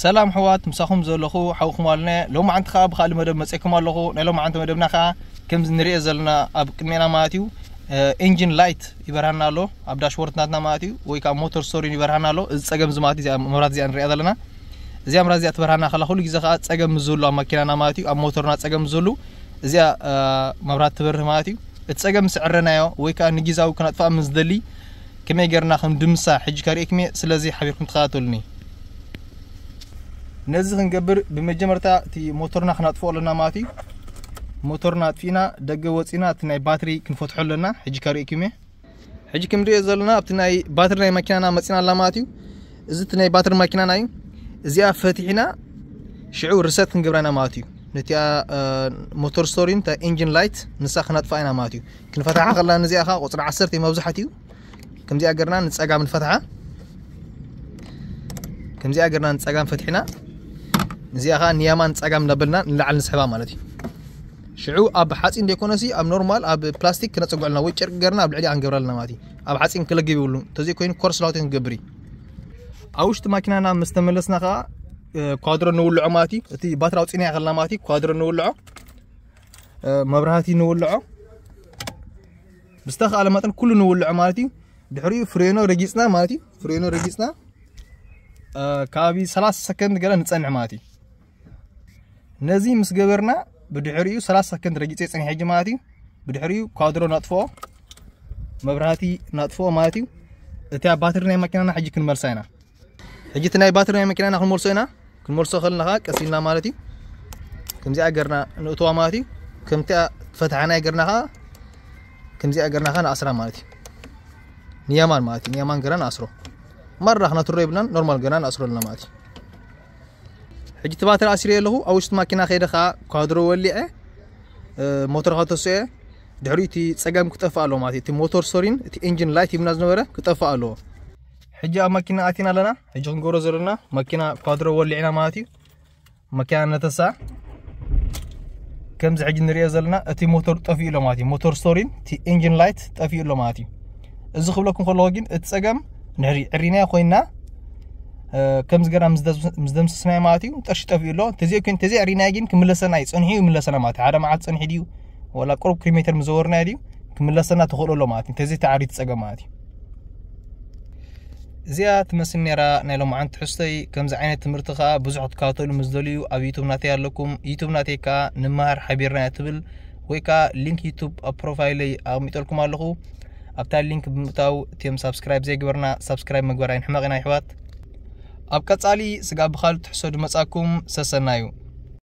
ሰላም ኣሕዋት፣ ምሳኹም ዘለኹ ሓውኹም ኣልነ። ሎማዓንቲ ኸዓ ብኻልእ መደብ መጺእኩም ኣለኹ። ናይ ሎማዓንቲ መደብና ኸዓ ከምዚ ንሪኦ ዘለና ኣብ ቅድሜና ማለት እዩ፣ ኤንጂን ላይት ይበርሃና ኣሎ ኣብ ዳሽቦርድ ናትና ማለት እዩ፣ ወይ ከዓ ሞተር ስቶሪን ይበርሃና ኣሎ። እዚ ጸገም እዚ ማለት እዩ፣ እዚኣ መብራት እዚኣ ንሪኣ ዘለና፣ እዚኣ መብራት እዚኣ ትበርሃና ከላ ኩሉ ግዜ ኸዓ ጸገም ምስ ዝህሉ ኣብ ማኪናና ማለት እዩ፣ ኣብ ሞተርና ጸገም ምስ ዝህሉ እዚኣ መብራት ትበርህ ማለት እዩ። እቲ ጸገም ምስ ዕረናዮ ወይ ከዓ ንጊዛዊ ክነጥፋ ምስ ዝደሊ ከመይ ጌርና ከም ድምሳ ሕጂ ከርእየኩም እየ። ስለዚ ሓቢርኩም ተኸታተሉኒ። ነዚ ክንገብር ብመጀመርታ እቲ ሞተርና ክናጥፍኦ ኣለና ማለት እዩ። ሞተርና ኣጥፊእና ደገ ወፂና እቲ ናይ ባትሪ ክንፈትሖ ኣለና። ሕጂ ከርእየኩም እየ። ሕጂ ከም ንሪኦ ዘለና ኣብቲ ናይ ባትሪ ናይ ማኪናና መፂና ኣላ ማለት እዩ። እዚ እቲ ናይ ባትሪ ማኪናና እዩ። እዚኣ ፈቲሕና ሽዑ ሪሰት ክንገብራ ኢና ማለት እዩ። ነቲኣ ሞተር ስቶሪን እታ ኤንጂን ላይት ንሳ ክነጥፋ ኢና ማለት እዩ። ክንፈትሓ ከላ ነዚኣ ከዓ ቁፅሪ ዓሰርተ መብዛሕትኡ ከምዚኣ ገርና ንፀጋም ንፈትሓ። ከምዚኣ ገርና ንፀጋም ፈትሒና ነዚኣ ከዓ ንያማን ንፀጋም እናበልና ንላዕሊ ንስሕባ ማለት እዩ። ሽዑ ኣብ ሓፂን ዘይኮነሲ ኣብ ኖርማል ኣብ ፕላስቲክ ክነፀግዐልና ወይ ጨርቂ ገርና ኣብ ልዕሊኣ ክንገብራ ኣለና ማለት እዩ። ኣብ ሓፂን ክለግብ ይብሉ፣ እንተዘይኮይኑ ኮርስ ላውቲ ክንገብር እዩ። ኣብ ውሽጢ ማኪናና ምስ ተመለስና ከዓ ኳድሮ ንውልዖ ማለት እዩ። እቲ ባትሪ ኣውፂና ከለና ማለት እዩ ኳድሮ ንውልዖ፣ መብራህቲ ንውልዖ፣ ብዝተኻለ መጠን ኩሉ ንውልዖ ማለት እዩ። ድሕሪኡ ፍሬኖ ረጊፅና ማለት እዩ። ፍሬኖ ረጊፅና ከባቢ ሰላሳ ሰከንድ ገለ ንፀንሕ ማለት እዩ። ነዚ ምስ ገበርና ብድሕሪኡ ሰላሳ ሰከንድ ረጊፀ ፀኒሐ ሕጂ ማለት እዩ። ብድሕሪኡ ኳድሮ ነጥፍኦ፣ መብራህቲ ነጥፍኦ ማለት እዩ። እቲ ኣብ ባትሪ ናይ መኪናና ሕጂ ክንመልሳ ኢና። ሕጂ እቲ ናይ ባትሪ ናይ መኪናና ክንመልሶ ኢና። ክንመልሶ ከለና ከዓ ቀስ ኢልና ማለት እዩ። ከምዚኣ ገርና ንእትዋ ማለት እዩ። ከምቲኣ ፈትሓናይ ገርና ከዓ ከምዚኣ ገርና ከዓ ንኣስራ ማለት እዩ። ንያማን ማለት እዩ። ንያማን ገርና ንኣስሮ። ማራ ክነትሮ የብልናን፣ ኖርማል ገርና ንኣስሮ ኣለና ማለት እዩ። ሕጂ እቲ ባትሪ ኣሲረ ኣለኹ። ኣብ ውሽጢ ማኪና ከይደ ከዓ ኳድሮ ወሊዐ ሞተር ከተስኦ እየ። ድሕሪኡ እቲ ፀገም ክጠፍእ ኣለዎ ማለት እዩ። እቲ ሞተር ስቶሪን እቲ ኤንጂን ላይት ሂብና ዝነበረ ክጠፍእ ኣለዎ። ሕጂ ኣብ ማኪና ኣቲና ኣለና። ሕጂ ክንገብሮ ዘለና ማኪና ኳድሮ ወሊዕና ማለት እዩ። ማኪና ነተሳ ከምዚ ሕጂ ንሪኦ ዘለና እቲ ሞተር ጠፊኡ ኣሎ ማለት እዩ። ሞተር ስቶሪን እቲ ኤንጂን ላይት ጠፊኡ ኣሎ ማለት እዩ። እዚ ክብለኩም ከለኹ ግን እቲ ፀገም ንድሕሪ ዕሪናዮ ኮይና ከምዚ ገና ምስ ደምሰስናዮ ማለት እዩ። ጠርሺ ጠፊኡ ኣሎ። እንተዘይ ኮይን እንተዘይ ዕሪናዮ ግን ክምለሰና እዩ። ፀኒሑ ይምለሰና ማለት እዩ። ሓደ መዓልቲ ፀኒሑ ድዩ ወላ ቁሩብ ኪሎ ሜትር ምስ ዘወርናዮ ድዩ ክምለሰና ተኽእሎ ኣሎ ማለት እዩ። እንተዘይ ተዓሪት ፀገም ማለት እዩ። እዚኣ ትመስል ነራ ናይ ሎማዓንቲ ትሕዝቶይ። ከምዚ ዓይነት ትምህርቲ ከዓ ብዙሕ ክትከታተሉ ምስ ደልዩ ኣብ ዩቱብ ናተይ ኣለኩም። ዩቱብ ናተይ ከዓ ንመሃር ሓቢርና እያ ትብል፣ ወይ ከዓ ሊንክ ዩቱብ ኣብ ፕሮፋይለይ ኣቕሚጠልኩም ኣለኹ። ኣብታ ሊንክ ብምእታው እቲም ሳብስክራይብ ዘይገበርና ሳብስክራይብ ምግባር ኣይንሕመቕ ኢና ይሕዋት። ኣብ ቀጻሊ ስጋብ ብኻልእ ትሕዝቶ ድመጻኩም ሰሰናዩ።